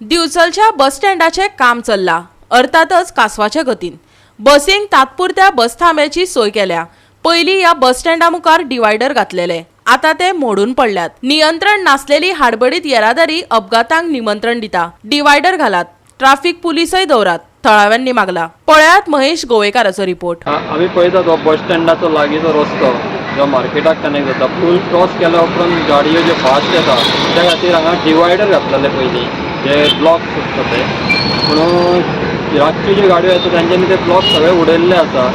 दिवचलच्या बस स्टँडाचें काम चल्लां, अर्थातच कासवाचे गतीन. बसींक तात्पुरत्या बस थांब्याची सोय केल्या. पयलीं ह्या बस स्टँडा मुखार डिवायडर घातलेले, आतां ते मोडून पडल्यात. नियंत्रण नासलेली हाडबडीत येरादारी अपघातांक निमंत्रण दिता. डिवायडर घालात, ट्राफीक पुलिसय दवरात, थळाव्यांनी मागला. पळयात महेश गोवेकाराचो रिपोर्ट. आमी पळयतात, हो बस स्टँडाचो लागींचो रस्तो जो मार्केटाक कनेक्ट जाता, पूल क्रॉस केल्या उपरांत गाडयो ज्यो फास्ट येता, त्या खातीर हांगा डिवायडर घातलेले पयलीं, जे ब्लॉक्स आसता ते. पूण रातच्यो ज्यो गाडयो येता, तांच्यांनी ते ब्लॉक सगळे उडयल्ले आसा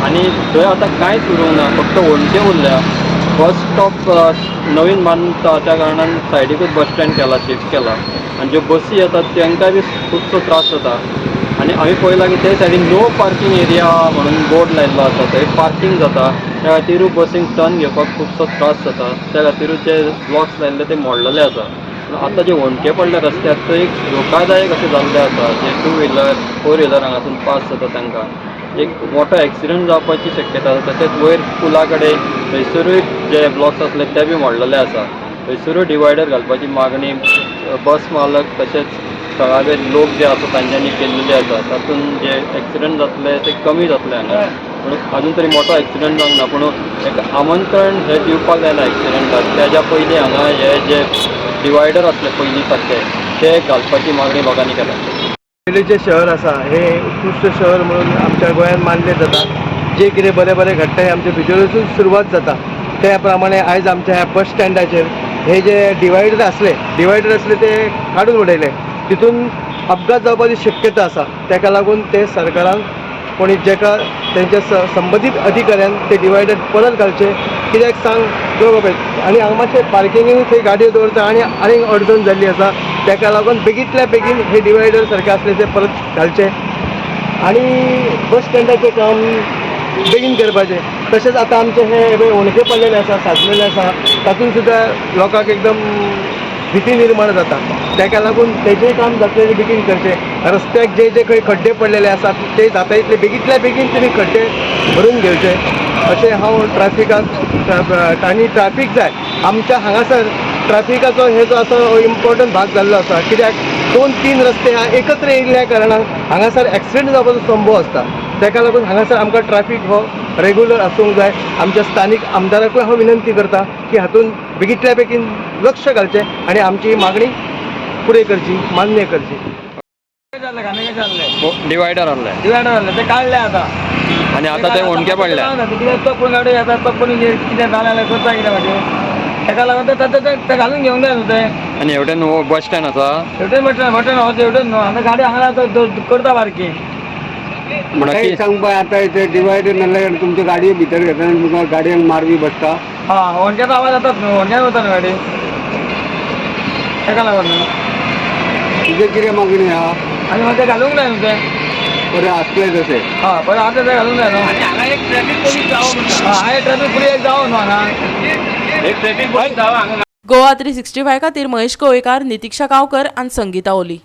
आनी थंय आतां कांयच उरूंक ना, फक्त वणटी उरल्या. बस स्टॉप नवीन बांदता, त्या कारणान सायडीकूच बस स्टँड केला, शिफ्ट केला आनी ज्यो बसी येतात तांकांय बी खुबसो त्रास जाता. आनी आमी पळयलां की ते सायडीन नो पार्कींग एरिया म्हणून बोर्ड लायल्लो आसा. थंय पार्कींग जाता, त्या खातीरूय बसींक टर्न घेवपाक खुबसो त्रास जाता. त्या खातीरूय जे ब्लॉक्स लायल्ले ते मोडलेले आसा. पूण आतां जे वणटे पडल्या रस्त्यार, ते एक धोकादायक अशें जाल्लें आसा. जे टू व्हिलर, फोर व्हिलर हांगासून पास जाता, तांकां एक मोठो एक्सिडंट जावपाची शक्यता आसा. तशेंच वयर पुला कडेन थंयसरूय जे ब्लॉक्स आसले ते बी मोडलेले आसा. थंयसरूय डिवायडर घालपाची मागणी बस मालक तशेंच थळावे लोक जे आसा तांच्यांनी केल्लेले आसा. तातूंत जे एक्सिडंट जातले ते कमी जातले हांगा. पूण अजून तरी मोठो एक्सिडंट जावंक ना, पूण एक आमंत्रण हें दिवपाक जायना एक्सिडंटाक. तेज्या पयलीं हांगा हे जे डिवायडर आसले पयलीं सारके, ते घालपाची मागणी लोकांनी केल्या. पयलींचें शहर आसा, हें उत्कृश्ट शहर म्हणून आमच्या गोंयांत मानलें जाता. जें कितें बरें बरें घडटा, हें आमच्या भितरूसून सुरवात जाता. त्या प्रमाणे आयज आमच्या ह्या बस स्टँडाचेर हे जे डिवायडर आसले ते काडून उडयले. तितून अपघात जावपाची शक्यता आसा. ताका लागून ते सरकारान कोणी जेका तेंच्या संबंदीत अधिकाऱ्यान ते डिवायडर परत घालचे. कित्याक सांग जो बाबा, आनी हांगा मातशें पार्किंगूय थंय गाडयो दवरता आनी आनीक अडचण जाल्ली आसा. ताका लागून बेगींतल्या बेगीन हे डिवायडर सारके आसले ते परत घालचे आनी बस स्टँडाचें काम बेगीन करपाचें. तशेंच आतां आमचे हे पळय वणटे पडलेले आसा, साचलेले आसा, तातूंत सुद्दां लोकांक एकदम भिती निर्माण जाता. ताका लागून तेजें काम जातलें ते बेगीन करचें. रस्त्याक जे जे खंय खड्डे पडलेले आसात, ते जाता इतले बेगींतल्या बेगीन तुमी खड्डे भरून घेवचे, अशें हांव ट्राफिकाक. आनी ट्राफीक जाय आमच्या हांगासर. ट्राफिकाचो हे जो आसा हो इम्पॉर्टंट भाग जाल्लो आसा, कित्याक दोन तीन रस्ते ह्या एकत्र येयल्ल्या कारणान हांगासर एक्सिडंट जावपाचो संभव आसता. ताका लागून हांगासर आमकां ट्राफीक हो रेगुलर आसूंक जाय. आमच्या स्थानीक आमदाराकूय हांव विनंती करता की हातूंत बेगींतल्या बेगीन लक्ष घालचें आनी आमची ही मागणी फुडें करची, मान्य करची. डिवायडर आहले. डिवायडर आसले ते काडले आतां. आनी आतां ते वणटे पडल्या. कित्याक तो कोण गाडी येता, तो कोणी कितें जालें जाल्यार करता कितें मागीर? तेका लागून ते ते घालून घेवंक जाय न्हू ते. आनी हेवटेन बस स्टँड आसा. हेवटेन बस स्टँड हो, हेवटेन न्हू. आतां गाडी हांगा करता पार्किंग. म्हणटकीर सांगपा आता इथे डिवायडर नाल्यार तुमच्यो गाडयो भितर घेतना तुमकां गाडयांक मारवी बसता. हा, होंडक्याचो आवाज जातात न्हू, होंडक्यान वता न्हू गाडी, तेका लागून न्हू. तुजें कितें मागणी आहा? आनी मागीर ते घालूंक जाय न्हू ते. बरें आसलें तशें. हा, बरें, आतां ते घालूंक जाय न्हू. हांगा एक ट्रॅफीक पोलीस जावो म्हणटा. हा, एक ट्रॅफीक पुलीस एक जावो न्हू हांगा. एक ट्रॅफीक पोलीस जावो हांगा. गोवा 365 खातीर महेश गोवेकार, नितिक्षा गांवकर आनी संगीता ओली.